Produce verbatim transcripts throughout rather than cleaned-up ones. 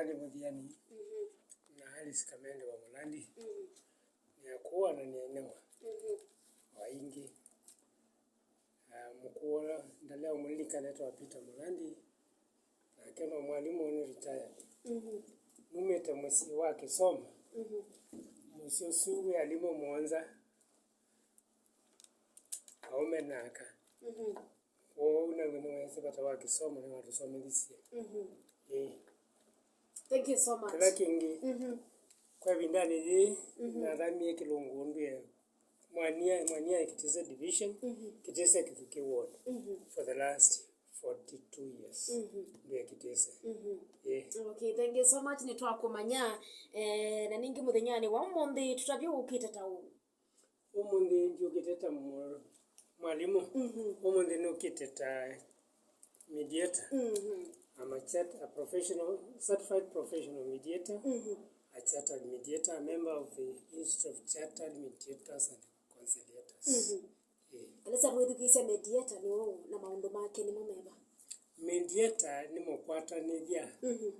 Nĩ mũthiani. Mhm. Na Alice Kamende wa Mũlandi. Mhm. Nĩakũa na nĩainengwa. Mhm. O aingĩ. Ah, mũkũũ ũla ndalea ũmũlilikana etawa Peter Mũlandi, nake no mwalimũ, nĩ retired. Mhm. Numĩte mũsyĩ wa Kĩsoma. Mhm. Mũsyĩ ũsu wĩ alimũ mũonza, aũme na aka. Mhm. Kwoou naw'o nĩweesĩ vata wa kĩsomo, nĩwatũsomethisye. Mhm. Ĩĩ. Thank you so much. Kĩla kĩngĩ, mhm, kwa ĩvindanĩ yĩĩ, mhm, nathamie Kĩlũngũ ndwĩe Mwania, Mwania Kitise Division, mhm, Kitise Kĩthuki Ward, mhm, for the last forty-two years. Mhm. Ndwĩe Kitise. Mhm. Ĩĩ. Okay, thank you so much. Nĩtwakũmanya, eh, na ningĩ mũthenyanĩ wa ũmũnthĩ tũtavye ũkĩte ta ũũ. Ũmũnthĩ ndyũkĩte ta mwa-, mwalimũ. Mhm. Ũmũnthĩ nũkĩte ta mediator. Mhm. I'm a chat-, a professional, certified professional mediator, mhm, a chartered mediator, a member of the Institute of Chartered Mediators and Conciliators. Mhm. Eh. Elesya mwĩthukĩĩsya mediator nĩ ũũ na maũndũ make nĩmo meva? Mediator nĩ mũkwatanĩthya. Mhm.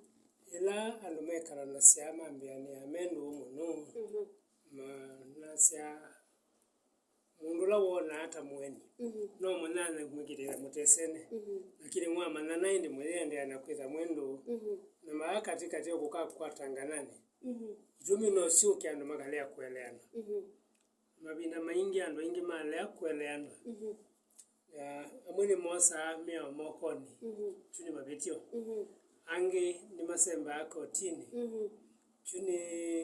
Ĩla andũ mekalanasya mambĩanĩa me ndũũ mũno, mhm, manasya mũndũ ũla wonaa ta mũeni, mhm, no mũnyanye mwĩkĩtĩla mũtesene, mhm, lakini mwamanyana ĩndĩ mũyĩendeea na kwĩtha mwĩ ndũũ. Mhm. Na maa katĩkatĩ ũkũkakwata ngananĩ. Mhm. Itumi no syũke andũ makalea kũeleana. Mhm. Mavinda maingĩ andũ aingĩ malea kũeleana. Mhm. Ya, amwe nĩmosaa mĩao mokonĩ. Mhm. Kyu nĩ mavĩtyo. Mhm. Angĩ nĩmasembaa kotinĩ. Mhm. Kyu nĩ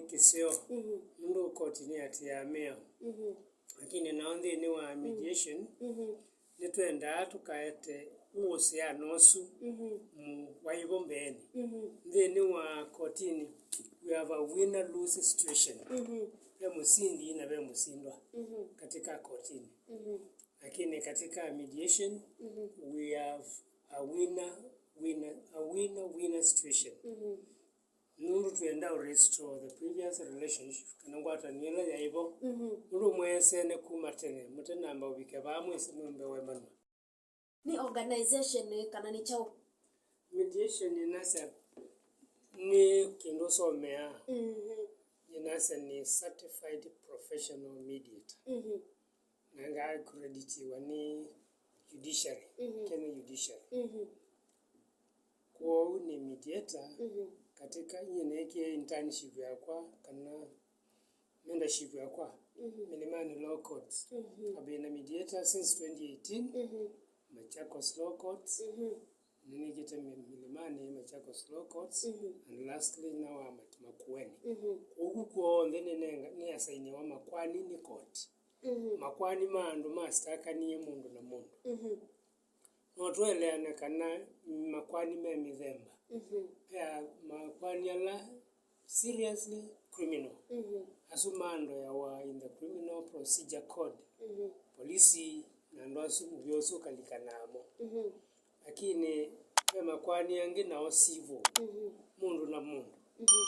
kĩseo. Mhm. Nũndũ koti nĩyĩatĩĩaa mĩao. Mhm. Lakini nao nthĩnĩ wa mediation, mhm, nĩtwendaa tũkaete ũũsĩano ũsu, mhm, mu-, waĩ vo mbeenĩ. Mhm. Nthĩnĩ wa kotinĩ, we have a winner lose situation. Mhm. Ve mũsindi na ve mũsindwa, mhm, katika kotinĩ. Mhm. Lakini katika mediation, mhm, we have a winner, winner, a winner, winner situation. Mhm. Nũndũ twĩenda ũ restore the previous relationship, kana ngwatanĩo ĩla yaĩ vo. Mhm. Nũndũ mweesene kuma tene, mũtenamba ũvika vaa mwĩsĩ mwĩmbe wemanwa. Nĩ organization kana nĩ kyaũ? Mediation yĩnasya nĩ kĩndũ ũsomeaa. Mhm. Yĩnasya nĩ certified professional mediator. Mhm. Na nga accreditiwa nĩ judiciary, mhm, Kenya judiciary. Mhm. Kwoou nĩ mediator, mhm, katika, nyie neekie internship yakwa kana mentorship yakwa, mhm, Milimani Law Courts. Mhm. I've been a mediator since twenty eighteen, mhm, Machakos Law Courts. Mhm. Nĩnĩkĩte Mi-, Milimani, Machakos Law Courts, mhm, and lastly now I'm at Makueni. Mhm. Kwoou kw'onthe nĩnenga-, nĩasainia wa Makueni nĩ court. Mhm. Makwani ma andũ mastakanie mũndũ na mũndũ. Mhm. No tũeleane kana makwani me mĩthemba. Mhm. Ve makwani ala seriously criminal. Mhm. Asu maandoeawa in the Criminal Procedure Code. Mhm. Polisi na andũ asu mũvĩa ũsu ũkalika namo. Mhm. Lakini ve makwani angĩ nao civil, mhm, mũndũ na mũndũ. Mhm.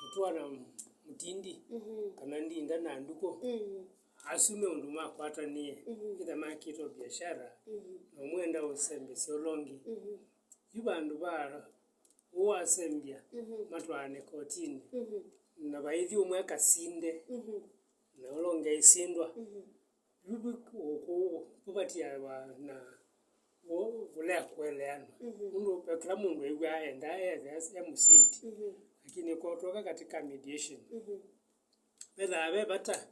Mũtũa na mũtindi, mhm, kana ndinda na ndukũ. Mhm. Asu me ũndũ makwatanĩe, mhm, ĩtha makĩtwa biashara, mhm, na ũmwenda ũsembesya ũla ũngĩ. Mhm. Yu vandũ va ũũ asembya, mhm, matwaane kotinĩ, mhm, na vaithi ũmwe akasinde, mhm, na ũla ũngĩ aisindwa. Mhm. Yu vi-, kũ-, kũ-, kũvatiawa na kũ-, kũlea kũeleanwa. Mhm. Nũndũ ve kĩla mũndũ ew'aa endaa ethĩa e mũsindi. Mhm. Lakini kwa twoka katika mediation, mhm, vethaa ve vata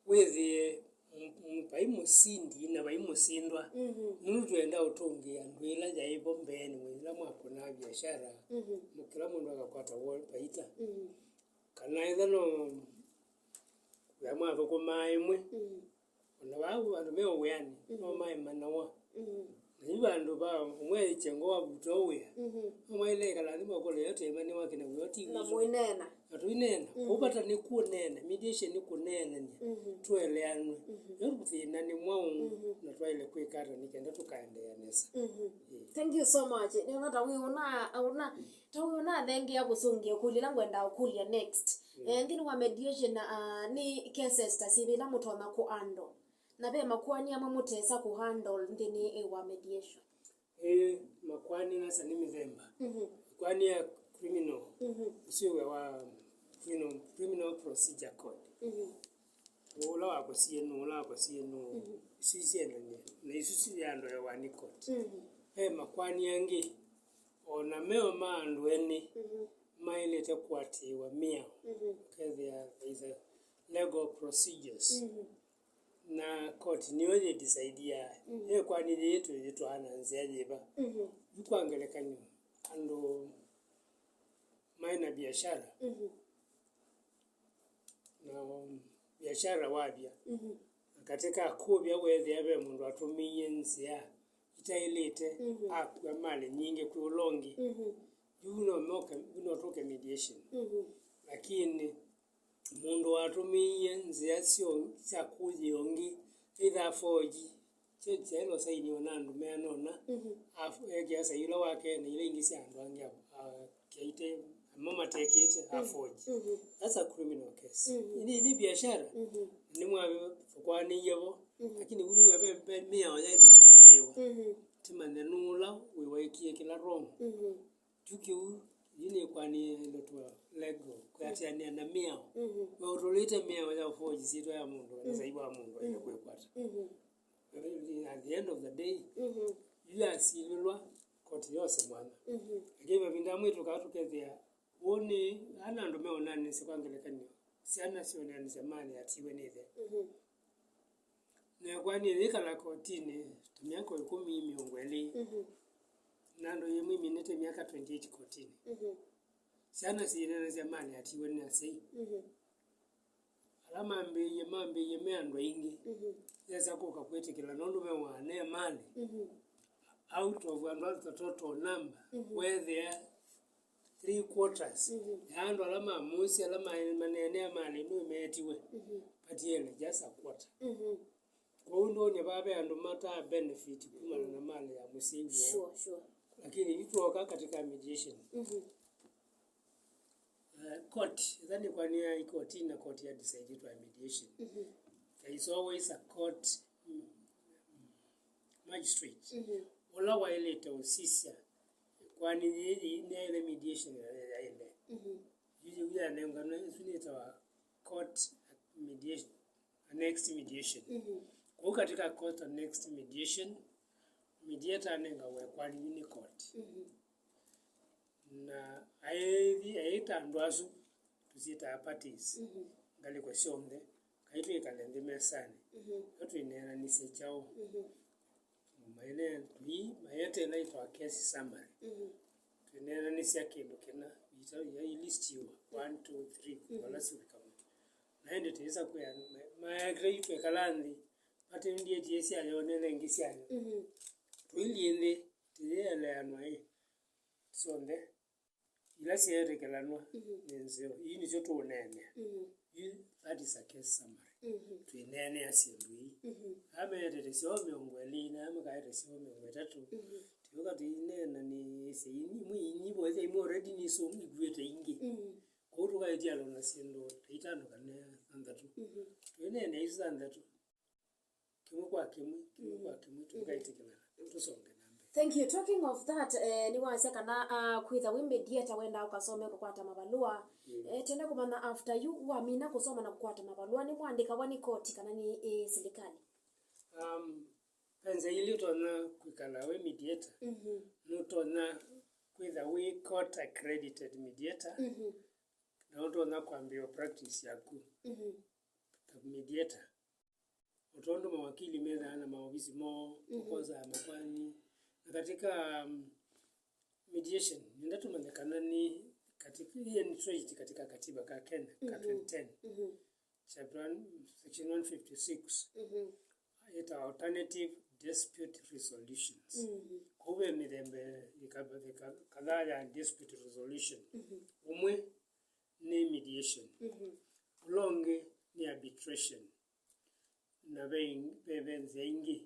wĩthĩe m-, m-, vai mũsindi na vai mũsindwa. Mhm. Nũndũ twenda ũtũngĩĩa ndũũ ĩla yaĩ vo mbeenĩ, ĩla mwakũnaa biashara, mhm, kĩla mũndũ akakwata w'o vaita. Mhm. Kana ĩla no wĩa mwathũkũmaa ĩmwe, mhm, o na vaa andũ me o wĩanĩ, mhm, no maemanawa. Mhm. Na yu vandũ va ũmwe aĩkye ngoo avuta o wĩa, mhm, no maĩle ĩkala nthĩ makũlya yo tũimanĩwa kĩna wĩa ti na witũ. Mũineena. Na tũineena. Mhm. Kũu vata nĩ kũneena, mediation nĩ kũneenany'a, mhm, tũeleanwe. Mhm. Yo thĩna nĩ mwaũ, mhm, na twaĩle kwĩka ata nĩ kenda tũkaendeea nesa. Mhm. Ĩĩ. Thank you so much. Nĩona ta wĩ ũna, ũna, ta wĩ ũnathengea kũsũngĩa ĩkũlyo ĩla ngwendaa ũkũlya next. Mm. Eh, nthĩnĩ wa mediation, ah, nĩ cases ta syĩva ila mũtonya kũ handle? Na ve makoani amwe mũtesa kũ handle nthĩnĩ, eh, wa mediation? Ĩĩ, makoani nasa nĩ mĩthemba. Mhm. Makoani ya Criminal, mhm, ũsũvĩa wa criminal, Criminal Procedure Code. Mhm. Ũla wakosie nũũ, ũla wakosie nũũ, mhm, isu isyendanĩe. Na isu siandũĩawa nĩ court. Mhm. Ve makoani angĩ, o na meo ma andũ ene, mhm, maĩlĩte kũatĩĩwa mĩao. Mhm. Ũkethĩa there is a legal procedures. Mhm. Na court nĩyo yĩdisaidiaa, mhm, ĩkoani yĩĩ tũyĩtwaa na nzĩa yĩva. Mhm. Yu kwa ngelekany'o, andũ maĩ na biashara, mhm, na, um, biashara wavya, mhm, na katĩ ka kũvya weethĩa ve mũndũ atũmĩie nzĩa itaĩlĩte, mhm, akua malĩ nyingĩ kwĩ ũla ũngĩ, mhm, yu no moke, yu no tũke mediation. Mhm. Lakini mũndũ watũmĩie nzĩa syo, sya kũyĩa ũngĩ, either afoji, kyaĩle ũsainiwe na andũ meana ũna, mhm, af-, ekĩa saii ũla wake na ila ingĩ sya andũ angĩ a-, akyaĩte, mo matekĩte, mhm, afoji. Mhm. That's a criminal case. Mhm. Nĩ, nĩ biashara. Mhm. Nĩmwavĩkwanĩie vo, mhm, lakini vu nĩwe ve, ve mĩao yaĩlĩtwe atĩĩwa. Mhm. Tĩmanye nũũ ũla wĩwaĩkie kĩla wrong. Mhm. Yu kĩu, yu nĩ ĩkoani ĩlĩtwe legal, kwĩatĩanĩa na mĩao. Mhm. We ũtũlĩte mĩao ya ũfoji syĩtwa ya mũndũ, kana, mhm, saii wa mũndũ, aile, mhm, kwĩkwata. Mhm. At the end of the day, mhm, yu yasilĩlwa koti yose mwanya. Mhm. Lakini mavinda amwe tũkaa tũkethĩa, ũũ nĩ, ana andũ meũnanĩsya kwa ngelekany'o, syana syũnanĩsya malĩ yatiiwe nĩ ĩthe. Mhm. Na ĩkoani yĩkala kotinĩ ta myaka ĩkũmi, mĩongo ĩlĩ. Mhm. Na andũ yĩmwe ĩminĩte myaka twenty-eight kotinĩ. Mhm. Syana syĩneenasya malĩ yatiiwe nĩ asyai. Mhm. Ala mambĩĩie, mambĩĩie me andũ aingĩ. Mhm. Yesa kũka kwĩtĩkĩla nũndũ mewaa ne malĩ. Mhm. Out of andũ ala the total number, mhm, weethĩa three quarters, mhm, ya andũ ala mamũsĩ, ala ma-, maneenea malĩ nũmeetiwe, mhm, patiele just a quarter. Mhm. Kwoou ndwone vaa ve andũ mataa benefit kumana, mhm, na malĩ ya mũsyai woo. Sure, sure. Lakini yu twoka katika mediation. Mhm. Eh, court, ĩtha nĩkwanĩa ikoti na court ya decide twa mediation. Mhm. There is always a court, mm, magistrate, mhm, ũla waĩlĩte ũsisya ĩkoani yĩĩ nĩyaĩle mediation ya, ya, yaĩle. Mhm. Yu, yu yanenganwe, ĩsu nĩtawa court mediation, annexed mediation. Mhm. Kwoou katika court annexed mediation, mediator anengawa ĩkoani yu nĩ court. Mhm. Na aĩthi, aĩta andũ asu tũsyĩtaa parties, mhm, ngalĩko syonthe, kaĩ twĩkale nthĩ mesanĩ, mhm, ĩla twĩneenanĩsye kyaũ. Mhm. Maĩle tũi, mayete ĩla ĩtawa case summary. Mhm. Twĩneenanĩsya kĩndũ kĩna, ita-, ya ilistiwa, one, two, three, mhm, vala siũvikama. Na ĩndĩ tũyĩsa kwĩa andũ, ma-, maekĩte yu twĩkala nthĩ, matendie tiĩ syayo, nene ĩngĩ syayo. Mhm. Tũilyĩ nthĩ, tũyĩeleanwa ĩ, syonthe ila syeetĩkĩlanwa, mhm, nĩ nzeo. Ii nĩsyo tũũneenea. Mhm. Yu, that is a case summary. Mhm. Twĩneenea syĩndũ ii. Mhm. Aa meetete syoo mĩongo ĩlĩ, na aa makaete syoo mĩongo ĩtatũ. Mhm. Tũyũka tũineenanĩsya imwe inyivo, ethĩa imwe already nĩsũngĩw'ĩte ingĩ. Mhm. Kwoou tũkaĩtya alona syĩndũ ta itano kana thanthatũ. Mhm. Twĩneenea isu thanthatũ. Kĩmwe kwa kĩmwe, kĩmwe, mm, kwa kĩmwe, mm, tũkaĩtĩkĩlana, tũsonge na mbee. Thank you. Talking of that, eh, nĩwasya kana, ah, kwĩtha wĩ mediator wendaa ũkasome kũkwata mavalũa. Mm. Eh, tenda kũmanya after you wamina kũsoma na kũkwata mavalũa, nĩmwandĩkawa nĩ koti kana nĩ, eh, silikalĩ? Um, ve nzĩa ilĩ ũtonya kwĩkala wĩ mediator. Mhm. Nũtonya kwĩtha wĩ court accredited mediator. Mhm. Na ũtonya kwambĩĩa practice yaku, mhm, ta mediator. O tondũ mawakili methaa na maovisi moo, mhm, makosaa makoani. Na katika, um, mediation, nenda tũmanye kana nĩ katika, hii entrenched katika katiba ka Kenya, ka, mhm, twenty ten. Mhm. Chapter one, section one fifty-six. Mhm. Ĩtawa alternative dispute resolutions. Mhm. Kũu ve mĩthemba ĩka-, ĩka-, kadhaa ya dispute resolution. Mhm. Ũmwe nĩ mediation. Mhm. Ũla ũngĩ nĩ arbitration. Na ve ing-, ve, ve nzĩa ingĩ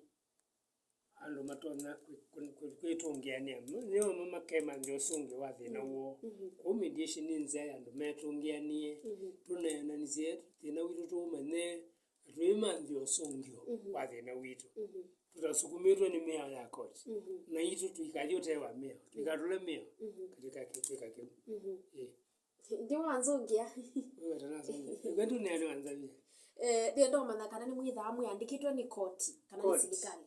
andũ matonya kwĩ-, kwĩ-, kwĩ-, kwĩtũngĩanĩa. Nĩo ma-, makemanthĩa ũsũngĩo wa thĩna, mhm, woo. Mhm. Kwoou mediation nĩ nzĩa ya andũ metũngĩanĩe, mhm, tũneenanĩsye thĩna witũ tũũmanye, na tũimanthĩa ũsũngĩo, mhm, wa thĩna witũ. Mhm. Tũtasukumĩtwe nĩ mĩao ya koti. Mhm. Na itũ tũikathi ũtee wa mĩao. Tũikatũle mĩao. Mhm. Katika kĩtwĩka kĩu. Mhm. Ĩĩ. Ndi wanzũngĩa. Wewe tena zũngĩa. Wewe ndio nani wanzavia? Eh, ndio ndomanya kana nĩ mwĩthaa mwĩandĩkĩtwe nĩ koti kana nĩ Koti. Sirikali.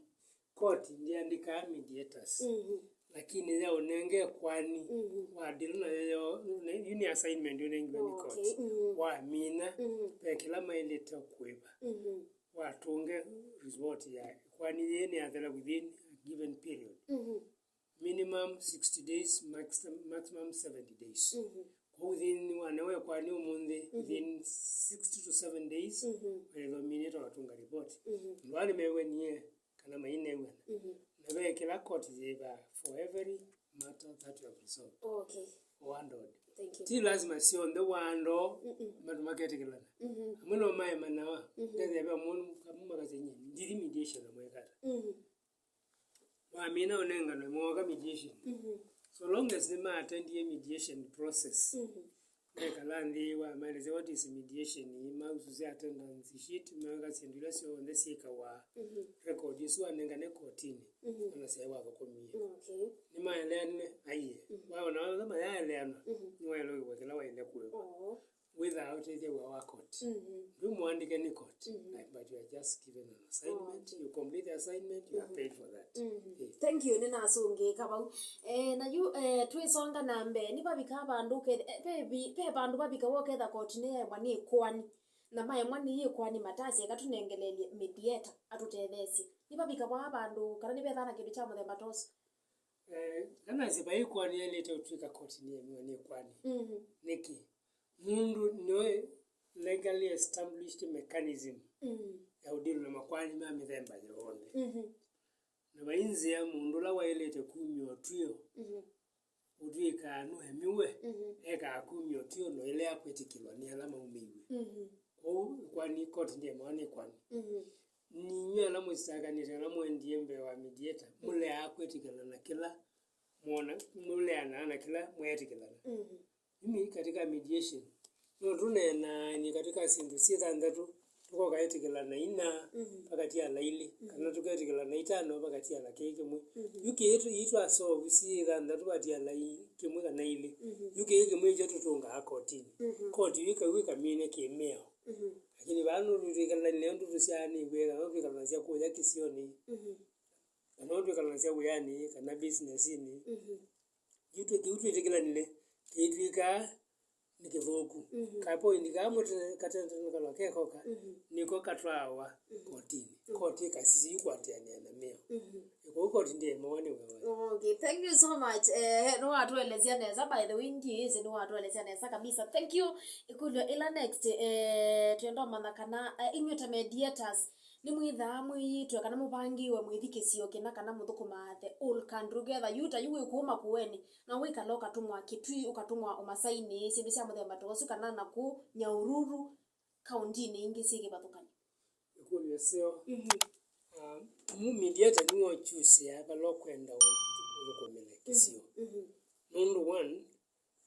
Koti ndiandĩkaa mediators. Mhm. Lakini ya ũnenge kwani Mhm. wa deal nayo yo, ne- yu nĩ assignment ũnengiwe nĩ Okay, koti. Mhm. Wamina, Mhm. ve kĩla maĩlĩte kũĩva. Mhm. Watũnge report ya kwani yĩĩ nĩyathela within a given period. Mhm. Minimum sixty days, max- maximum seventy days. Mhm. Kwa within wa newe kwani ũmũnthĩ, Mhm. within sixty to seven days, Mhm. waĩthwa minĩte watũnga report. Mhm. Ndwani mewe nie kana mainew'ana. Mhm. Na ve kĩla court yĩva for every matter that you have resolved Okay. or handled. Thank you. Ti lazima syonthe wando Mm-mm. mandu maketĩkĩlana. Mhm. Amwe no maemanawa, Mhm. ndethĩa ve mũndũ kamwe makasya nyie ndithi mediation na mwekata. Mhm. Wamina ũnenganwe mwoka mediation. Mhm. So long as nĩmaatendie mediation process. Mhm. Mekala nthĩ wamaelesya what is mediation, maususya attendance sheet, maweka syĩndũ ila syonthe syĩkawa Mhm. record ĩsu wanengane kotini, Mhm. ona syaĩ wathũkũmie. Okay. Nĩmaeleanile aiye. Mhm. Waona ala mayaeleanwa, Mhm. nĩwaelewa kĩla waĩle kũĩwa. Oo. Wĩthaa ũtethya wĩa wa court. Mhm. Ndwĩ mũandĩke nĩ court, Mhm. like, but you are just given an assignment, Okay. you complete the assignment, you are Mhm. paid for that. Mhm. Eh. Thank you, nĩnasũngĩĩka vau. Eh, na yu, eh, twĩsonga na mbee, nĩvavikaa vandũ ũke- eh, ve vi- ve vandũ vavikawa ũketha koti nĩyaemwa nĩ ĩkoani, na maemwa nĩ ĩkoani matasya eka tũnengelelye mediator atũtetheesye. Nĩvavikawa vandũ kana nĩvethaa na kĩndũ kya mũthemba ta ũsu? Eh, kana nzĩ vai ĩkoani yaĩlĩte ũtw'ĩka koti nĩyaemiwa nĩ ĩkoani. Mhm. Nĩkĩ? Nũndũ nĩyo legally established mechanism Mm. ya ũdili na makoani ma mĩthemba yonthe. Mhm. Na vai nzĩa mũndũ ũla waĩlĩte kumya ũtw'ĩo Mhm. ũtw'ĩkaa nũemiwe, Mhm. ekaa kumya ũtw'ĩo no ĩla ya kwĩtĩkĩlwa nĩ ala maumĩiw'e. Mhm. Kwoou ĩkoani, koti ndĩemawa nĩ ĩkoani. Mhm. Ninyw'ĩ ala mũsitakanĩte ala mũendie mbee wa mediator, mũleaa kwĩtĩkĩlana na kĩla mwona, mũleanaa na kĩla mweetĩkĩlana. Mhm. Mimi katika mediation, no tũneenaany'e katika syĩndũ syĩ thanthatũ, tũkoka etĩkĩlana ina Mhm. vakatiala ilĩ, kana tũketĩkĩlana itano vakatiala kĩĩ kĩmwe. Mhm. Yu kĩĩ tũ- ii twasovu syĩ thanthatũ vatiala i- kĩmwe kana ilĩ. Mhm. Yu kĩĩ kĩmwe ikyo tũtũngaa kotini. Mhm. Koti yu ĩkau ĩkamine kĩmĩao. Mhm. Lakini vaa no twĩkĩlanile ũndũ tũsyaanĩw'e, kana no twĩkĩlanasya kũya kĩsionĩ, Mhm. kana no twĩkĩlanasya wĩanĩ, kana businessinĩ. Mhm. Yu twĩ kĩu twĩtĩkĩlanile kĩitw'ĩkaa nĩ kĩthũku. Mhm. Ka point kaa mũtene katene kalwa kekoka, Mhm. nĩko katwaawa Mhm. kotini. Mhm. Koti ĩkasisya yu kũatĩanĩa na mĩao. Mhm. Kwoou koti ndĩemawa nĩ wĩa wayo. Okay, thank you so much. Eh, nĩwatũelesya nesa, by the way, ndiĩsĩ nĩwatũelesya nesa kabisa. Thank you. Ĩkũlyo ĩla next, eh, twenda ũmanya kana, eh, inyw'ĩ ta mediators, nĩmwĩthaa mwĩyĩtwe kana mũvangĩĩwe mwĩthi kĩsio kĩna kana mũthũkũmaa the whole country? Ũketha yu ta yu wĩ kũũ Makueni, na wĩkala ũkatũmwa Kitui, ũkatũmwa Ũmasainĩ, syĩndũ sya mũthemba ta ũsu, kana nakũũ Nyahururu, kaũndinĩ ingĩ syĩ kĩvathũkany'o? Ĩkũlyo ĩseo. Mhm. Ah, mu mediator nĩwe ũkyusĩaa vala ũkwenda ũ- ũthũkũmĩle kĩsio. Mhm. Nũndũ one,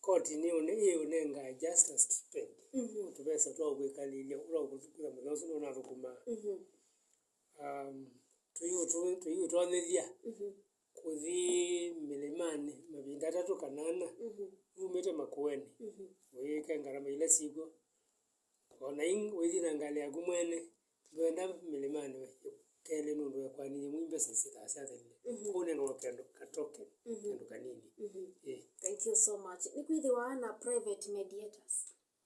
koti nĩ ũne- ĩũnengaa just a stipend, Mhm. tũvesa twa kwĩkalĩlya ũla ũkũthũkũma mũthenya ũsu nũnathũkũmaa. Mhm. Um, tũiũtonyethya Mhm. kũthi mĩlĩmanĩ mavinda atatũ kana ana, Mhm. umĩte Makueni, Mhm. ũyĩke ngarama ila syĩkw'o. O na ing- ũithi na ngalĩ yaku mwene, ndwenda mĩlĩmanĩ we kelĩ nũndũ wekwani yĩmwe mbesa syĩthaa syathelile. Mhm. Kũu nengwa kendo katoken, Mhm. kendo kanini. Mhm. Ĩĩ. Thank you so much. Nĩkwĩthĩwa na private mediators?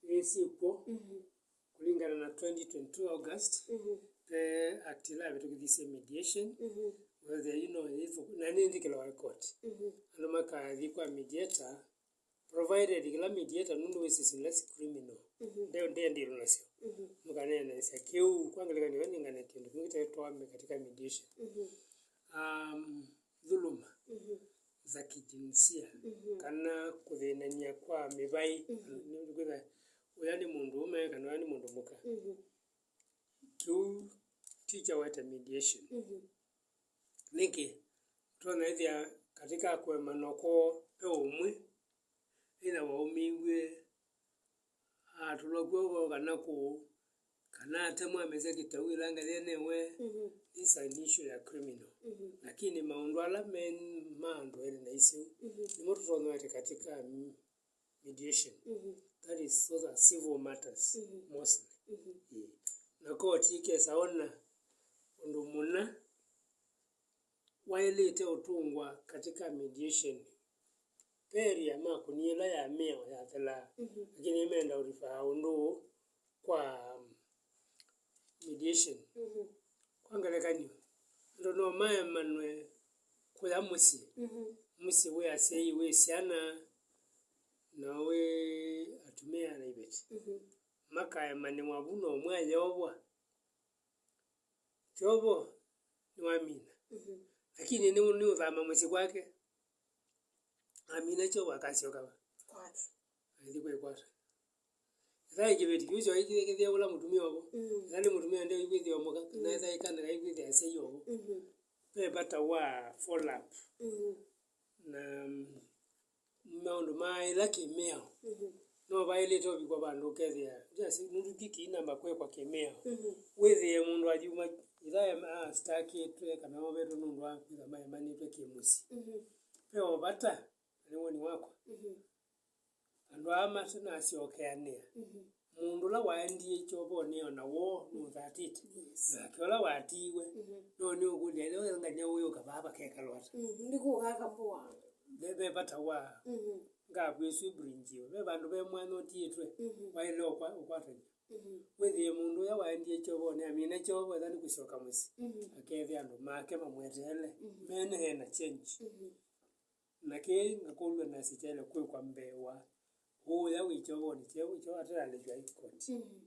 Ĩĩ, syĩkw'o. Mhm. Kũlingana na twenty twenty-two August, Mhm. ve act ĩla yavĩtũkĩthisye mediation, Mhm. wethĩa yu no yĩthũ- na nĩnthikĩlawa court. Mhm. Andũ makathi kwa mediator, provided kĩla mediator nũndũ wĩsĩ syĩndũ ila si criminal. Mhm. Nde- ndendilũ nasyo. Mhm. Mũkaneenanĩsya kĩu, kwa ngelekany'o, we nĩngane kĩndũ kĩngĩ kĩtaĩtwa me katika mediation. Mhm. Um, dhuluma Mhm. za kijinsia, Mhm. kana kũthĩnany'a kwa mĩvaĩ, Mhm. nĩ kwĩtha ũya nĩ mũndũ ũme kana ũya nĩ mũndũ mũka. Mhm. Kĩu ti kya wete mediation. Mhm. Nĩkĩ? Tũtonya ĩthĩa katika kũemana kwoo ve ũmwe, either waũmĩiw'e atũlwa kw'oko kana kũũ, Kana atemwa amesya kĩtau ĩla ngalĩ newe, Mhm. This is an issue ya criminal. Mhm. Lakini maũndũ ala me ma andũ elĩ na isyĩu, Mhm. nĩmo tũtonya wete katika m-, mediation. Mhm. That is, those are civil matters, Mhm. mostly. Mhm. Ĩĩ. Na koti ĩkesa ona ũndũ mũna waĩlĩte ũtũngwa katika mediation. Ve area makũnie ĩla ya mĩao yathelaa, Mhm. lakini nĩmenda ũrifaa ũndũ ũũ kwa, um, mediation. Mhm. Kwa ngelekany'o, andũ no maemanwe kũya mũsyĩ. Mhm. Mũsyĩ wĩ asyai, wĩ syana, na wĩ atumĩa na iveti. Mhm. Makaemanĩwa vu na ũmwe ayovwa. Kyovo nĩwamina. Mhm. Lakini nĩ, nĩũthama mũsyĩ kwake. Amina kyovo akasyoka va? Kwake. Aithi kwĩkwata. Ĩthaĩ kĩveti kĩu kyo aikĩthĩa ũla mũtumĩa ovo. Mm. Ĩla nĩ mũtumĩa nde aikwĩthĩa omoka, kana Mhm. ĩthaĩ kana kaikwĩthĩa asyai ovo. Mhm. Ve vata wa follow up. Mhm. Na, mm, maũndũ ma ĩla kĩmĩao. Mhm. No vaĩlĩte ũvikwa vandũ ũkethĩa, just nũndũ kĩkĩinamba kwĩkwa kĩmĩao. Mhm. Wĩthĩe mũndũ athuma, ĩthaĩ astakĩtwe kana ovetwe nũndũ wa kwĩtha maemanĩtwe kĩmũsyĩ. Mhm. Ve o vata, na nĩ woni wakwa. Mhm. Andũ aa matanasyokeanĩa, Mhm. mũndũ ũla waendie kyovonĩ o na woo nũthatĩte. Yes. Nake ũla watiiwe, Mhm. no nĩũkũlya, "Ĩla ũyangania ũyũka vaa vakekalwa ata?" Mhm. Ndikũkaka mbũa. Ve, ve vata wa Mhm. ngavu ĩsu ĩbrinjiwe. Ve vandũ ve mwanya ũtiĩtwe, Mhm. waĩle ũkwa-, ũkwatany'a. Mhm. Wĩthĩe mũndũ ũya waendie kyovonĩ amina kyovo, etha nĩ kũsyoka mũsyĩ, Mhm. akethĩa andũ make mamweteele, Mhm. mene ena change. Mhm. Na kĩĩ ngakũlw'a nasĩ kyaĩle kwĩkwa mbee wa ũya wĩ kyovonĩ kyeũ, kyo atealĩw'a ikoti. Mhm.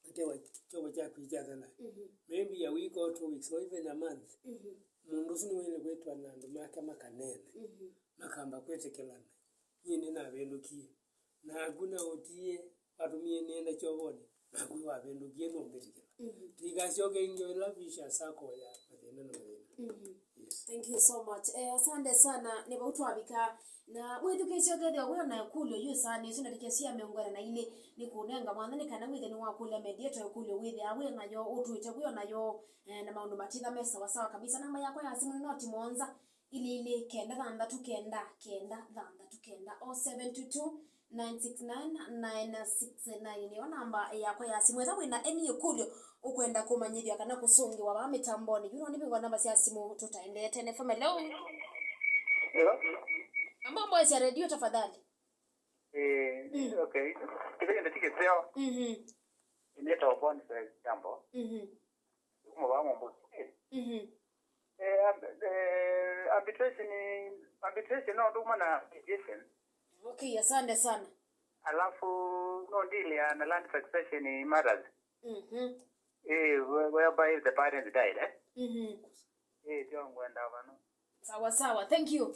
Atewa kyovo kyaku kyathela. Mhm. Maybe a week or two weeks or even a month. Mhm. Mũndũ ũsu nĩwaĩle kwĩtwa na andũ make makaneene. Mhm. Makamba kwĩtĩkĩlana. Nyie nĩnavĩndũkie. Naku naũtie, watũmie nĩenda kyovonĩ, naku wavĩndũkie nũmbĩtĩkĩla. Mhm. Tũikasyoke ĩngĩ ĩla vicious circle ya mathĩna na mathĩna. Mhm. Yes. Thank you so much. Eh, asante sana. Nĩ vau twavika. Na mwĩthukĩĩsya ũkethĩwa wĩ na ĩkũlyo yu saa nĩ ĩsu ndatĩkya sia mĩongo ĩna na ilĩ nĩ kũnenga mwanya nĩ kana wĩthĩe nĩwakũlya mediator ĩkũlyo wĩthĩaa wĩ nayo, ũtwĩte wĩ o nayo, eh, na maũndũ matitha me sawasawa kabisa. Namba yakwa ya simũ nĩ noti mũonza, ilĩ ilĩ kenda thanthatũ kenda kenda thanthatũ kenda, oh seven two two, nine six nine, nine six nine. Nĩyo namba yakwa ya simũ. Ethĩwa wĩ na any ĩkũlyo ũkwenda kũmanyĩthw'a kana kũsũngĩwa vaa mĩtambonĩ, yu no nĩvingwa namba sya simũ tũtaendete. N F M, hello? Hello? Amba mboesya redio tafadhali. Eh, Mm. Okay. Kĩthĩnda ti kĩseo. Mhm. Nĩtawa Boniface Jambo. Mhm. Kuma vaa Mombo. Mhm. Eh, ab-, eh, arbitration, arbitration no nduma na mediation. Okay, asante sana. Alafu no deal ya na land succession matters. Mhm. Eh, where-, whereby the parents died, eh? Mhm. Eh, ndio ngwenda vano. Sawa sawa, thank you.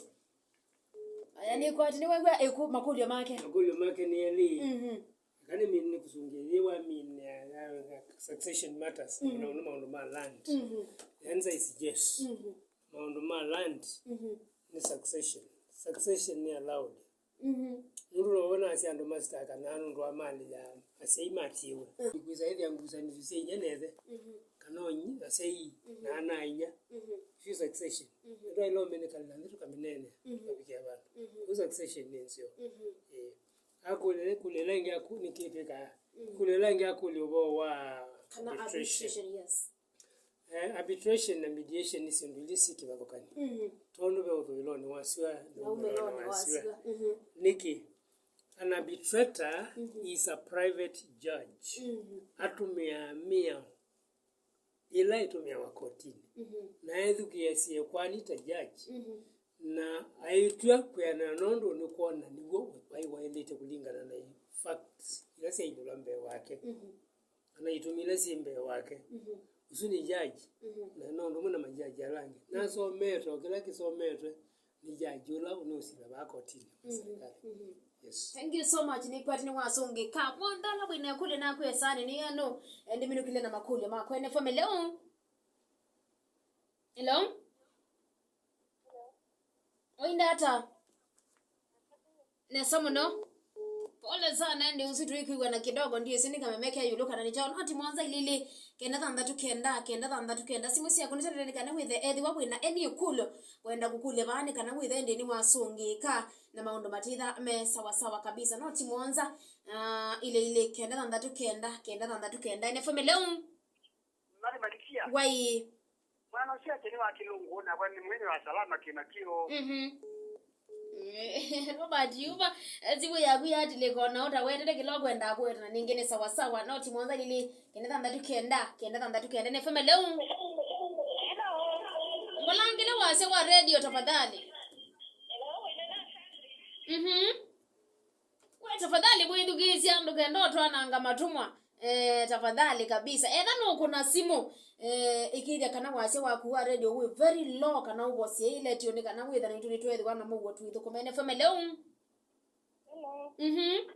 Aya, nĩkwati nĩwew'a ĩkũ makũlyo make. Makũlyo make nĩ elĩ. Mhm. Kana mimi nĩkũsũngĩa yĩwa mine ya, ya, ya succession matters. Mhm. Na ũndũ maũndũ ma land. Mhm. The answer is yes. Mhm. Maũndũ ma land Mhm. nĩ succession. Succession nĩ allowed. Mhm. Nũndũ no wona asya andũ masitaka na nũndũ wa mali ya asyai matiĩwe. Mm. Ikwĩsa ĩthĩa ngusanĩsyo sya inya na ĩthe. Mhm. Kana o nyi-, asyai Mhm. na ana a inya. Mhm. Sio succession. Mhm. Nĩtwaĩle ũmĩnĩkanĩla nthĩ tũkamĩneenea, Mhm. tũkavikĩa vandũ. Mhm. Kũ succession nĩ nzeo. Mhm. Eh. Akũlya, kũlya ĩla ĩngĩ aku-, nĩkĩtwĩkaa. Mhm. Kũlya ĩla ĩngĩ akũlya ũvoo wa Kana arbitration. Arbitration, yes. Eh, arbitration na mediation nĩ syĩndũ ilĩ syĩ kĩvathũkany'o. Mhm. Tondũ ve ũthũĩlonĩ wa syũa na Na umĩlonĩ wa syũa. Mhm. Nĩkĩ? An arbitrator Mhm. is a private judge. Mhm. Atũmĩaa mĩao ĩla ĩtũmĩawa kotinĩ. Mhm. Na ethukĩĩasya ĩkwani ta judge. Mhm. Na aitw'a kwĩanana nũndũ nĩkwona nĩw'o vai waĩlĩte kũlingana na facts ila syailĩlwa mbee wake. Mhm. Kana itumi ila syĩ mbee wake. Mhm. Ũsu nĩ judge, Mhm. na no ũndũ ũmwe na majaji ala angĩ. Mhm. Nasometwe o kĩla kĩsometwe nĩ judge ũla ũnũsila vaa kotinĩ wa Mhm. serikali. Mhm. Yes. Thank you so much. Nĩkwati nĩwasũngĩka. Mwandala wĩna ĩkũlyo naku esanĩ nĩ anũ. Eh, ndĩminũkĩle na makũlyo makwa. N F M, hello? Hello? Oinda ata? Nesa mũno. Pole sana, ĩndĩ ũsu tũikwĩw'a na kidogo, ndiĩsĩ nĩ kameme ke ĩũlũ kana nĩ kyaũ. Noti mũonza ilĩ ilĩ, kenda thanthatũ kenda, kenda thanthatũ kenda. Simũ syaku nĩsyonete nĩ kana wĩthe ethĩwa wĩna any ĩkũlyo wenda kũkũlya vaa, nĩ kana wĩthe ĩndĩ nĩwasũngĩĩka na maũndũ matitha me sawa sawa kabisa. Noti mũonza, ah, ilĩ ilĩ, kenda thanthatũ kenda, kenda thanthatũ kenda. N F M, hello? Mali Malikia. Wai. Mwana ũsu ake nĩ wa kĩlũngũ, nakwa nĩ mwene wa Salama Kĩmakio. Mhm. Robert, yuva, eh, simu yaku yatilĩka, ona ũtawetete kĩla ũkwenda kũweta, na ningĩ nĩ sawa sawa. Noti mũonza ilĩ ilĩ, kenda thanthatũ kenda, kenda thanthatũ kenda. N F M, hello? Hello. Mbulangĩle wasya wa radio tafadhali. Hello, wĩna na Sandrine. Mhm. We, tafadhali, mwĩthukĩĩsya, ndũkenda ũtwananga matũmwa. Eh, tafadhali kabisa. Etha nũkũna simũ, eh, ĩkĩĩthya kana wasya waku wa radio wĩ very low, kana ũvosye ĩ letio, nĩ kana wĩtha naitũ nĩtwethĩwa na mũuo twĩthũkũma. N F M, hello? Hello. Mhm.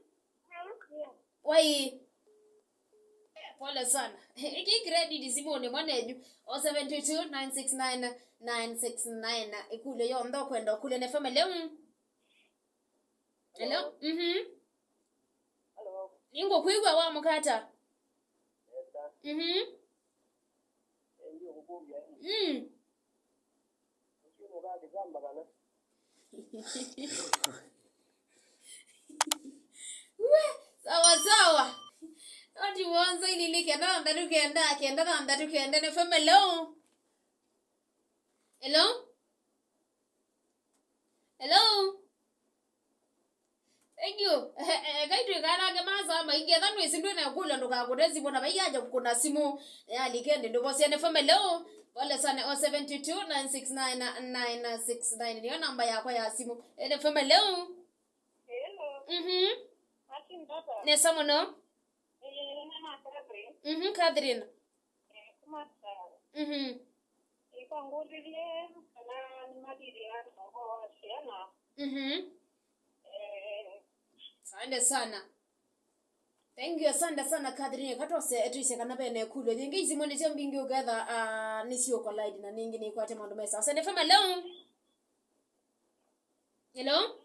Yeah. Wai. Eh, pole sana. Ĩkĩ credit simũnĩ mwanenyu. O seven two two, nine six nine, nine six nine. Ĩkũlyo yonthe ũkwenda ũkũlya. N F M, hello? Hello? Mhm. Hello. Nĩngũkwĩw'a wamũka ata? Nesa. Mhm. Ĩndĩ ũkũkũlya ĩ. Mm. Ũcio mũkakĩsamba kana? We, sawa sawa. Noti mũonza ilĩ ilĩ, kenda thanthatũ kenda, kenda thanthatũ kenda. N F M, hello? Hello? Hello? Thank you. Eh, eh, kaitũ ĩkaanange masaa maingĩ, etha nwĩsĩ ndwĩna kũlya ndũkakũne simũ, na vaiaja kũkũna simũ, eh, alike ndĩ ndũvosya. N F M, hello? Pole sana, o seven two two, nine six nine, nine six nine. Nĩyo namba yakwa ya simũ. N F M, hello? Hello. Mhm. Martin, tata. Nesa mũno. Eh, nĩ na Catherine. Mhm, Catherine. Eh, kuma Sara. Mhm. Ĩkwangũlĩlye kana nĩmathithye na ũvoo wa syana. Mhm. Eh. Asante sana. Thank you, asante sana, Catherine. Katose, eh, twĩsĩ kana vena ĩkũlyo yĩngĩ. Isimũ nĩsyo mbingĩ ũketha, ah, nĩsiũkolaidi na ningĩ nĩikwate maũndũ mesa. Asante, F M, hello? Hello?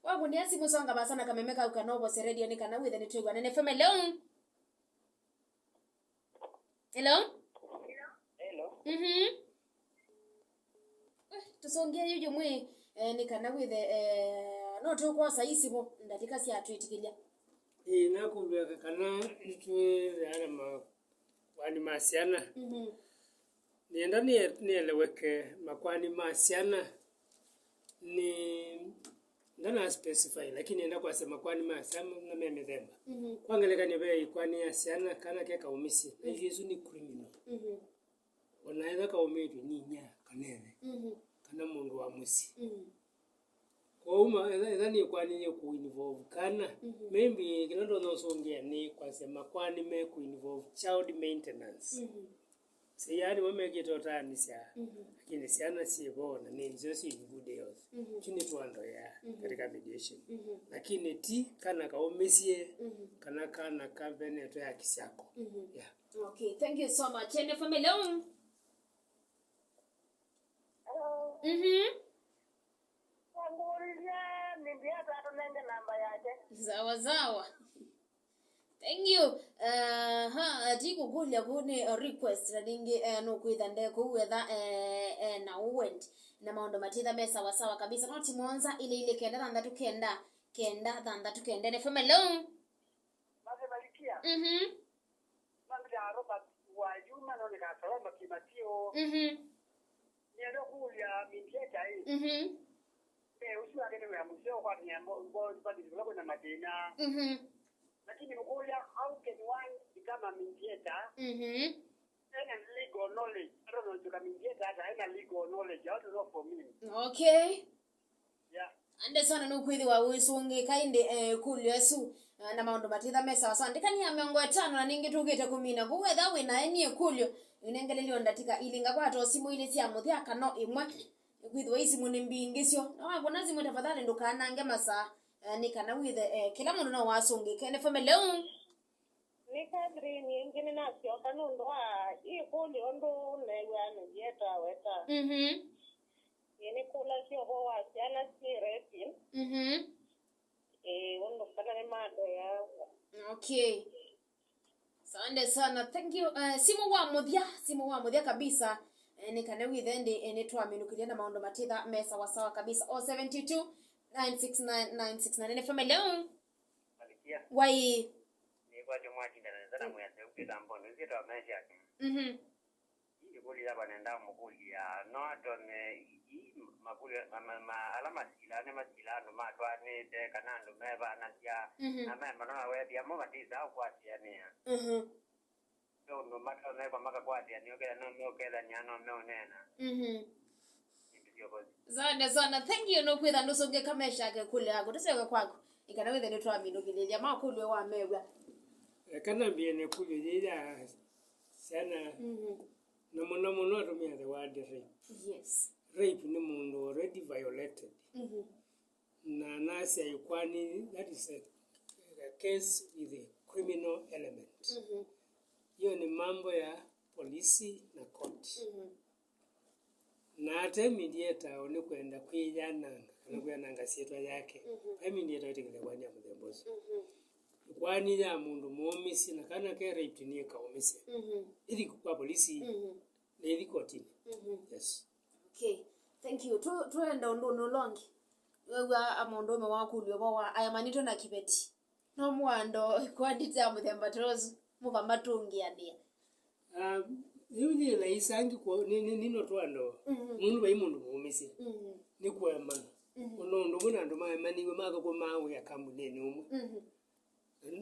Wakũnĩa simũ, songa vasa na kameme kau kana ũvose redio nĩ kana wĩthe nĩtwĩw'ana. N F M, hello? Hello? Hello. Mhm. Eh, tũsũngĩe yu yũmwe, eh, nĩ kana wĩthe, eh, no tũkwosa isimũ ndatĩka sya twĩtĩkĩlya. Ĩĩ, nakũlw'a kana nĩtwĩthĩana ma kwani ma syana. Mhm. Nĩenda nĩe-, nĩeleweke makwani ma syana nĩ, ndana specify, lakini nĩenda kwasya makwani ma syana me mĩthemba. Mhm. Kwa ngelekany'o, ve ĩkwani ya syana, kana ke kaũmĩsye, na isu nĩ criminal. Mhm. Ona ethwa kaũmĩtw'e nĩ inyia kana ĩthe, mhm, kana mũndũ wa mũsyĩ. Mhm. Kwoou ma-, etha, etha nĩkwanĩie kũ involve kana, mhm, maybe kĩla ndonya ũsũngĩa nĩ kwasya makwani me kũ involve child maintenance. Mhm. Sya nĩmo mekĩte ũtaanĩsya, mhm, lakini syana syĩ vo na nĩ nzeo syĩ in good health. Mhm. Kyu nĩtwandoea, mhm, katika mediation. Mhm. Lakini ti kana kaũmĩsye, mhm, kana kana kavenetwe haki syako. Mhm. Yeah. Okay, thank you so much. N F M, hello? Hello. Mhm. Wangũlilye nĩndĩ atatũnenge namba yake. Sawa, sawa. Thank you. Aha, ati kũkũlya kũu nĩ, uh, request, na ningĩ, eh, nũkwĩtha nde kũu wetha, eh, eh, na ũwendi. Na maũndũ matitha me sawa sawa kabisa. Noti mũonza ilĩ ilĩ kenda thanthatũ kenda, kenda thanthatũ kenda. N F M, hello? Mave Malikia. Mhm. Mambita Robert wa Yuma, noneka Salama Kimatio. Mhm. Nĩenda kũlya mediator ĩ. Mhm. Mbee ũsu wake nĩ wĩa mũseo kwa nyambo, kwa kwa kũla kwĩna mathĩna. Mhm. Lakini mũkũlya, how can one become a mediator? Mhm. Ena legal knowledge. I don't know, to mediator, ena legal knowledge. I don't know for me. Okay. Yeah. Ande sana nũkwĩthĩwa wĩsũngĩka ĩndĩ, eh, ĩkũlyo ĩsu, eh, na maũndũ matitha me sawa sawa. Ndĩkani ya mĩongo ĩtano na ningĩ tũkĩte kũmina. Kũu wetha wĩna eni ĩkũlyo, ĩnengelelyo ndatĩka ilĩ. Ngakwata o simũ ilĩ sya mũthya kana ĩmwe. Kwĩthĩwa isimũ nĩ mbingĩ syo. Na wakũna simũ, tafadhali ndũkanange masaa, eh, nĩ kana wĩthe, eh, kĩla mũndũ no wasũngĩke. N F M, hello? Nĩ Catherine, ĩngĩ nĩnasyoka nũndũ wa ĩkũlyo ũndũ neew'aa nĩndieta weta. Mhm. Ĩĩ, nĩkũlasya ũvoo wa syana syĩ raping. Mhm. Ĩĩ, ũndũ kana nĩmandoeawa. Okay. Asante sana. Thank you. Eh, simu wa mũthya, simu wa mũthya kabisa. Eh, nĩ kana wĩthe ndĩ, eh, nĩtwaminũkĩlya na maũndũ matitha me sawa sawa kabisa. Oh seven two two, nine six nine, nine six nine. N F M, hello? Malikia. Wai. Nĩkwatyo mwakindana nesa na mwĩasya ũkwĩta mbono, nĩsyĩtawa Meshaki. Mhm. Ĩĩ, ĩkũlyo yakwa nendaa mũkũlya, no atonye ii makũlyo, ma, ma, ma, ala masilaa nĩmasilaa andũ matwaanĩte, kana andũ mevanasya, mhm, na me manoa weethĩa mo matisaa ũkwatĩanĩa. Mhm. Ve ũndũ matonya ĩkwa makakwatĩanĩa, ũkethĩa no meũkethany'a, no meũneena. Mhm. Ĩndĩ syovosi. Asante sana. Thank you. Nũkwĩtha ndũsũngĩka Meshaki kũlya yaku. Tũsyoke kwaku. Nĩ kana wĩthe nĩtwaminũkĩlĩlya makũlyo wamew'a. Eh, kana mbie nĩ kũlyo yĩĩ ya syana. Mhm. Na mũno mũno atumĩa the word rape. Yes. Rape nĩ mũndũ already violated. Mhm. Na nasya ĩkwani, that is a, a case with a criminal element. Mhm. Hiyo ni mambo ya polisi na court. Mhm. Na ate mediator nĩ kwenda kwĩyananga, kana kwĩyananga syĩtwa yake. Mhm. Vai mediator wĩtĩkĩlya kũanĩa mũthemba ũsu. Mhm. Ĩkwani ya mũndũ mũũmĩsye na kana ke raped nĩ ĩkaũmĩsye. Mhm. Ĩthi kwa polisi, mhm, na ĩthi kotini. Mhm. Yes. Okay. Thank you. Tu, tuenda ũndũnĩ ũla ũngĩ. Wew'a a mũndũũme wakũlw'a ũvoo wa ayamanĩtwe na kĩveti. No mũando ĩkwani ta mũthemba ta ũsu, mũkamatũngĩanĩa. Um, yu nĩ laisi angĩ kwa, nĩ, nĩ, nĩ no twando. Mhm. Mũndũ vai mũndũ mũũmĩsye. Mhm. Nĩ kũemana. Mhm. Ona ũndũ ũmwe na andũ maemanĩiwe mathũkũmaa wĩa kambuninĩ ũmwe. Mhm.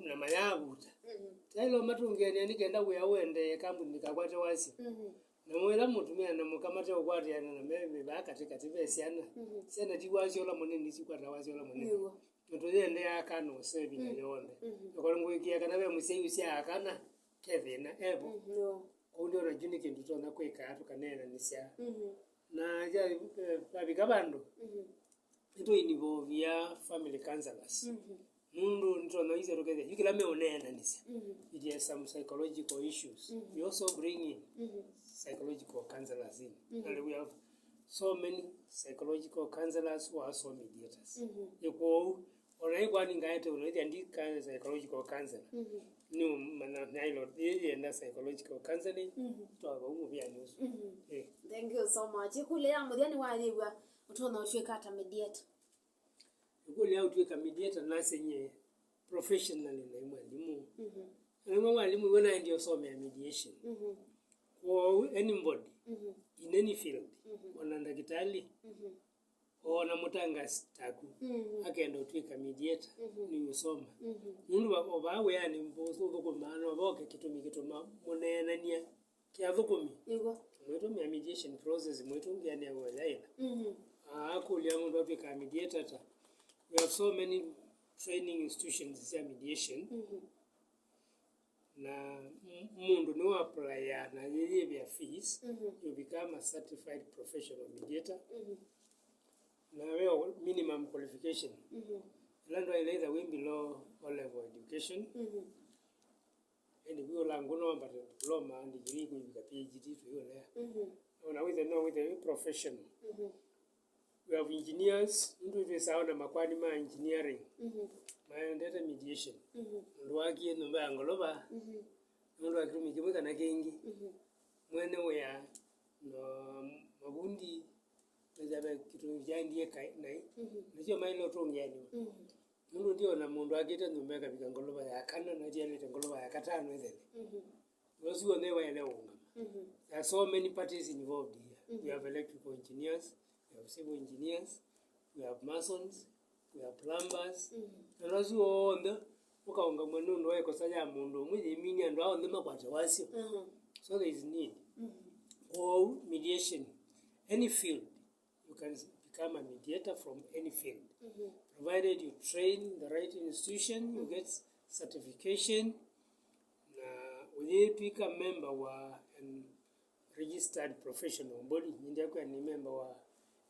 Na mayavuta. Mhm. Taĩlo matũngĩanĩa nĩ kenda wĩa ũendee kambuninĩ kakwate wasyo. Mhm. Na mwĩla mũtumĩa na mũka mate ũkwatĩana na me vaa katĩkatĩ ve syana. Mhm. Syana ti wasyo ũla mũnini sikwata wasyo ũla mũnini. Nĩw'o. Na tũyĩendeaa kana ũseo ĩvinda yonthe. Mhm. Nakorwo ngũĩkĩĩa kana ve mũsyai ũsyaa kana ke thĩna evo. Mhm, nĩw'o. Kwoou nĩona kyu nĩ kĩndũ tũtonya kwĩka tũkaneenanĩsya. Mhm. Na ya, eh, vavika vandũ, mhm, nĩtũinvolvia family counselors. Mhm. Nũndũ nĩtũtonya ĩsya tũkethĩa yu kĩla meũneenanĩsya. Mhm. It has some psychological issues. Mhm. We also bring in, mhm, psychological counselors in. Mhm. And we have so many psychological counselors who are also mediators. Mhm. Ĩ kwoou, ona ĩkwani ngaete ũla ĩthĩa ndi ka-, psychological counselor. Mhm. Nĩ ũmanya nailo yĩyenda psychological counseling, mhm, twavau mũvĩanĩ ũsu. Mhm. Eh. Thank you so much. Ĩkũlyo ya mũthya nĩ wayĩw'a ũtonya ũtw'ĩka ata mediator? Ĩkũlyo ya ũtw'ĩka mediator nasenye professionally naĩ mwalimũ. Mhm. Naĩ mwalimũ iwe naendie ũsomea mediation. Mhm. Kwoou anybody, mhm, in any field, mhm, ona ndakĩtalĩ, mhm, ona mũtangasi taku, mhm, akenda ũtw'ĩka mediator, mhm, nĩũsoma. Mhm. Nũndũ wa, o vaa wĩanĩ ũthũkũmaa, no voke kĩtumi kĩtuma mũneenany'a kĩathũkũmi. Nĩw'o. Mwĩtũmĩa mediation process, mwĩtũngĩanĩa wĩa ĩla. Mhm. Aa, kũlya mũndũ atw'ĩkaa mediator ta. We have so many training institutions sya mediation. Mhm. Na m-, mũndũ nĩwaapplya na yĩyĩvĩa fees, mhm, you become a certified professional mediator. Mhm. Na we o minimum qualification. Mhm. Ĩla ndwaĩle either wĩ below O level education. Mhm. Ĩndĩ wĩ ũla ngũ no wambate diploma, degree, kũivika P H D, tũiũlea. Mhm. Ona wĩthe no wĩthe wĩ professional. Mhm. We have engineers, nũndũ twĩsaa ona makwani ma engineering. Mhm. Maendete mediation. Mhm. Mũndũ wakie nyũmba ya ngolova, mhm, nũndũ wa kĩtumi kĩmwe kana kĩngĩ. Mhm. Mwene wĩa na mavundi, methĩa ve kĩtumi kyaendie kaĩ naĩ. Mhm. Nĩkyo maĩle ũtũngĩanĩwa. Mhm. Nũndũ ndiona mũndũ akĩte nyũmba ĩkavika ngolova ya kana, na atialĩte ngolova ya katano ĩthele. Mhm. Ũla ũsu w'onthe waĩle ũũngama. Mhm. There are so many parties involved here. Mhm. We have electrical engineers, we have civil engineers, we have masons, we have plumbers. Mhm. Na ũla ũsu w'onthe ũkaũngamw'a nũndũ wa ĩkosa ya mũndũ ũmwe yĩminie andũ aa onthe makwate wasyo. Mhm. So there is need. Mhm. Kwoou mediation, any field, you can become a mediator from any field. Mhm. Provided you train in the right institution, you, mhm, get certification, na ũyĩtw'ĩka member wa an registered professional body. Nĩndĩakwĩa nĩ member wa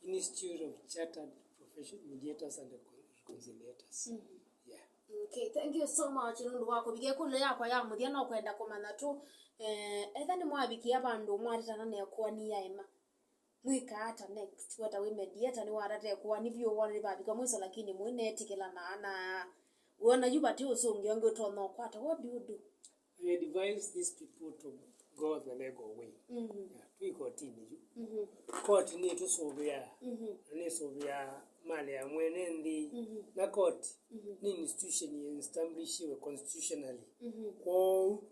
Institute of Chartered Profession-, Mediators and Recon-, Reconciliators. Mhm. Yeah. Okay, thank you so much nũndũ wa kũvikia ĩkũlyo yakwa ya mũthya. No kwenda kũmanya tu, eh, etha nĩmwavikia vandũ mwatĩtana na ĩkoani ya ĩma. mwĩkaa ata next? We ta wĩ mediator, nĩwatate kũani vyũ, wona nĩvavika mwiso, lakini mũinetĩkĩlana na wĩona yu vati ũsũngĩo ũngĩ ũtonya ũkwata. What do you do? I advise these people to go the legal way. Mhm. Yeah, twĩ kotini yu. Mhm. Koti nĩtũsũvĩaa, mhm, na nĩsũvĩaa mali ya mwene nthĩ. Mhm. Na koti, mhm, nĩ institution yĩ establishiwe constitutionally. Mhm. Kwoou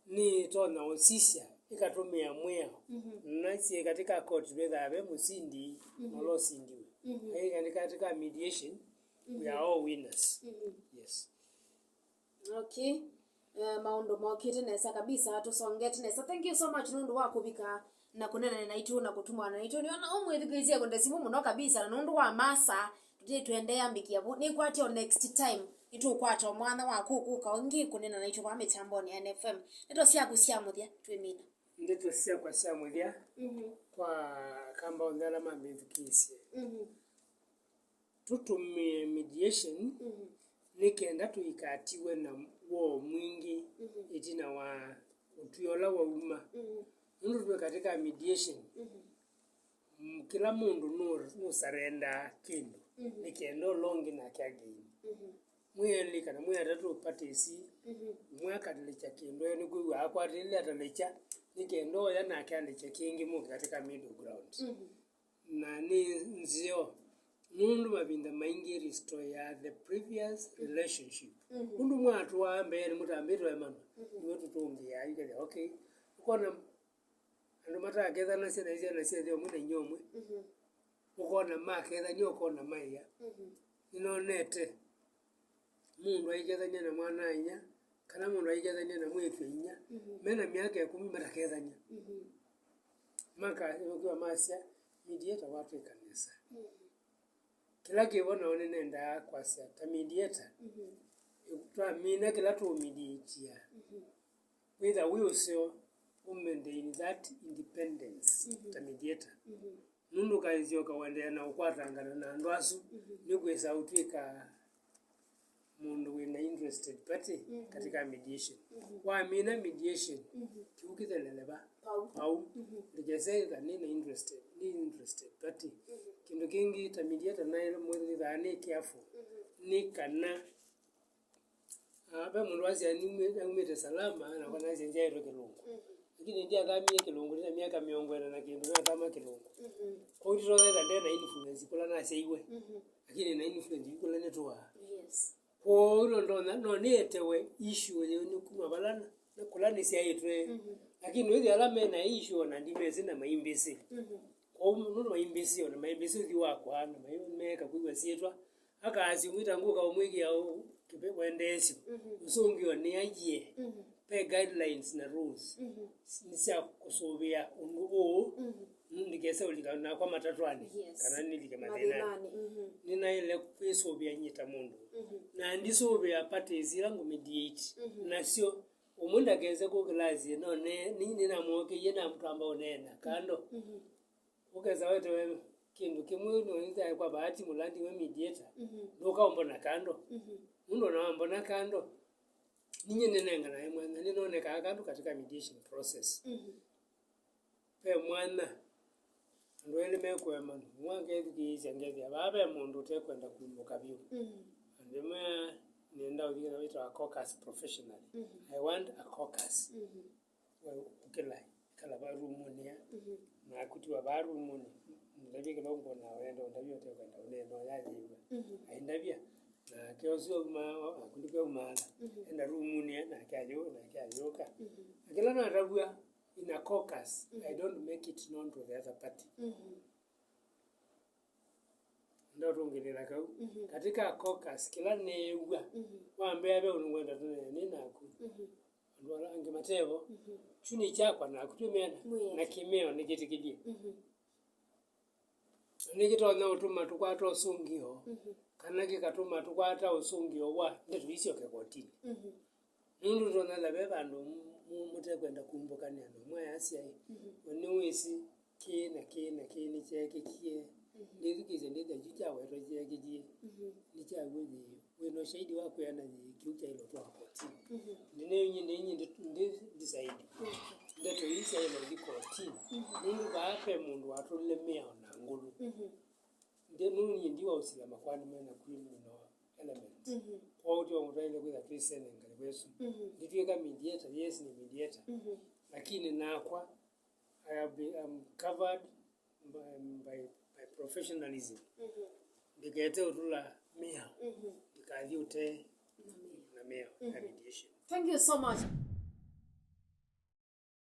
nĩtonya ũsisya ĩkatũmĩa mwĩao. Mhm. Na syĩ katika court vethaa ve mũsindi, mhm, na ũla ũsindiwe. Mhm. Ai, katika mediation, we, mhm, are all winners. Mhm. Yes. Okay. Eh, maũndũ mokĩte nesa kabisa, tũsongete nesa. Thank you so much nũndũ wa kũvika na kũneenana naitũ na kũtũmana naitũ. Nĩona ũmwĩthukĩĩsye kwenda simũ mũno kabisa, na nũndũ wa masa, tũtĩ tũendeea mbĩkĩa vu. Nĩkwatya o next time, nĩtũkwata o mwanya wa kũkũka ũngĩ kũneena naitũ vaa mĩtambonĩ ya N F M. Ndeto syaku sya mũthya, twĩmina. Ndeto syakwa sya mũthya, mhm, kwa kamba onthe ala mambĩthukĩĩsye. Mhm. Tũtũmĩe mediation, mhm, nĩ kenda tũikatiwe na woo mwingĩ, mhm, ĩtina wa ũtwi ũla wauma. Mhm. Nũndũ twĩ katika mediation, mhm, mm, kĩla mũndũ nũ-, nũsarendaa kĩndũ, mhm, nĩ kenda ũla ũngĩ nake again. Mhm. Mwĩ elĩ kana mwĩ atatũ parties, mhm, ũmwe akalekya kĩndũ, nĩkwĩw'a akwatĩlile atalekya, nĩ kenda ũya nake alekya kĩngĩ, mũke katika middle ground. Mhm. Na nĩ nzeo, nũndũ mavinda maingĩ restore ya the previous relationship. Mhm. Ũndũ mwatũaa mbee nĩmũtambĩtwe emana, mhm, nĩwe tũtũngĩaa, yu kethĩa, okay. Ũkona andũ matakethanasya na syana syethĩwa ũmwe na inyia ũmwe. Mhm. Ũkona makethania, ũkona maĩa. Mhm. Nĩnonete mũndũ aikethania na mwana-a-inyia, kana mũndũ aikethania na mwĩĩtu-a-inyia, mhm, me na myaka ĩkũmi matakethania. Mhm. Makayũkĩwa masya, mediator watwĩka nesa. Mhm. Kĩla kĩvo nao nĩnendaa kwasya, ta mediator, mhm, twamina kĩla tũũmediatia, mhm, wĩtha wĩ ũseo, ũmaintain that independence, mhm, ta mediator. Mhm. Nũndũ ũkasyoka ũendeea na ũkwatangana na andũ asu, mhm, nĩkwĩsa ũtw'ĩka mũndũ wĩ na interested party, mhm, katika mediation. Mhm. Wamina mediation, mhm, kĩu kĩthelele va? Pau. Pau. Mhm. Ndikese ĩka nĩ na interested, nĩ interested party. Mhm. Kĩndũ kĩngĩ ta mediator naĩ mwĩthaa nĩ careful. Mhm. Nĩ kana Ah, ve mũndũ wasya, "Niumĩ-, naumĩte Salama, na kwa nasya nzyaĩtwe Kĩlũngũ." Mhm. Lakini ndyathamie Kĩlũngũ, ndĩ na myaka mĩongo ĩna na kĩndũ, nathama Kĩlũngũ. Mhm. Kwoou nditonya ĩtha nde na influence kũla nasyaiwe. Mhm. Lakini na influence yu kũla nĩtũaa. Yes. Kwoou no ndonya, no nĩetewe issue yĩu nĩ kuma vala na, na kũla nĩsyaĩtwe. Mhm. Lakini wĩthĩa ala me na issue ona ndimesĩ na maimbĩsĩ. Mhm. Kwoou nũndũ maimbĩsĩ, ona maimbĩsĩ ũthyũ wakwa, na mai-, meeka kwĩw'a syĩtwa. Akaasya ũmwĩta ngũka ũmwĩkĩa ũ-, kĩpe-, wendeesyo. Mhm. Ũsũngĩo nĩ aiye. Mhm. Ve guidelines na rules. Mhm. Nĩ sya kũsũvĩa ũndũ ũũ. Mhm. Ndikese ũlika nakwa matatwanĩ, yes, kana nĩlike mathĩnanĩ. Mathĩnanĩ, mhm. Nĩnaĩle kwĩsũvĩa nyie ta mũndũ. Mhm. Na ndisũvĩa parties ila ngũ mediate. Mhm. Nasyo, ũmwe ndakese kũkĩlasye, no ne-, nĩ-, nĩnamwokeie namtwamba ũneena kando. Mhm. Ũkesa wetewe kĩndũ kĩmwe, nĩwĩthĩae kwa bahati mũlandi we mediator, mhm, ndũkaũmbona kando. Mhm. Nũndũ ona wambona kando, ninyie nĩnenganae mwanya, nĩnonekaa kando katika mediation process. Mhm. Ve mwanya, andũ elĩ mekũemana, ũmwe akethukĩĩsya ngethĩa, vaa ve mũndũ ũtekwenda kumbũka vyũ. Mhm. Andũ amwe nĩenda ũthi na wĩtawa caucus professionally. Mhm. I want a caucus. Mhm. We ũkĩla, ĩkala vaa rumunĩ aa. Mhm. Naku tiwa vaa rumunĩ. Ndavye kĩla ũngona wenda ũndavye ũtekwenda ũneena ũyayĩw'a. Mhm. Aindavya. Nake ũsu auma, naku ndikwe umaala. Mhm. Enda rumunĩ aa, nake ayũ-, nake ayũka. Mhm. Na kĩla natavw'a in a caucus, mhm, I don't make it known to the other party. Mhm. Ndatũngĩlĩla kau. Mhm. Katika caucus, kĩla neew'a, mhm, wambĩa ve ũndũ ngwenda tũneene naku. Mhm. Andũ ala angĩ matevo, mhm, kyu nĩ kyakwa naku twĩmeana, mwĩe, na kĩmeo nĩkĩtĩkĩlye. Mhm. Na nĩkĩtonya ũtuma tũkwata ũsũngĩo, mhm, kana kĩkatuma tũkwata ũsũngĩo wa ndeto isyoke kotinĩ. Mhm. Nũndũ tũtonya ve vandũ mu-, mu-, mũtekwenda kumbũkanĩa na mwayasya ĩ, mhm, we nĩwĩsĩ kĩĩ na kĩĩ na kĩĩ nĩkyeekĩkie. Mhm. Ndĩthukĩĩsya ndĩthya kyu kyawetwa kyeekĩkie. Mhm. Nĩkyaw'o yĩĩ, wĩ na ũshahidi wa kwĩana yĩĩ kĩu kyaĩlwe twawa kotinĩ? Mhm. Nĩnĩnyie, nĩnyie ndi, ndi, ndisaidi. Mhm. Ndeto ii syaĩle ũthi kotini. Mhm. Nũndũ vaa ve mũndũ watũlile mĩao na ngũlũ. Mhm. Nde nũndũ niĩ ndiwausila makwani mena criminal element. Mhm. Kwoou tyo twaĩle kwĩtha twĩsenengane kwesu. Mhm. Nditw'ĩka mediator, yes, nĩ mediator. Mhm. Lakini nakwa, I have been, I'm covered by, by, by professionalism. Mhm. Ndikete ũtũla mĩao. Mhm. Ndikathi ũte na mĩao ya mediation. Thank you so much.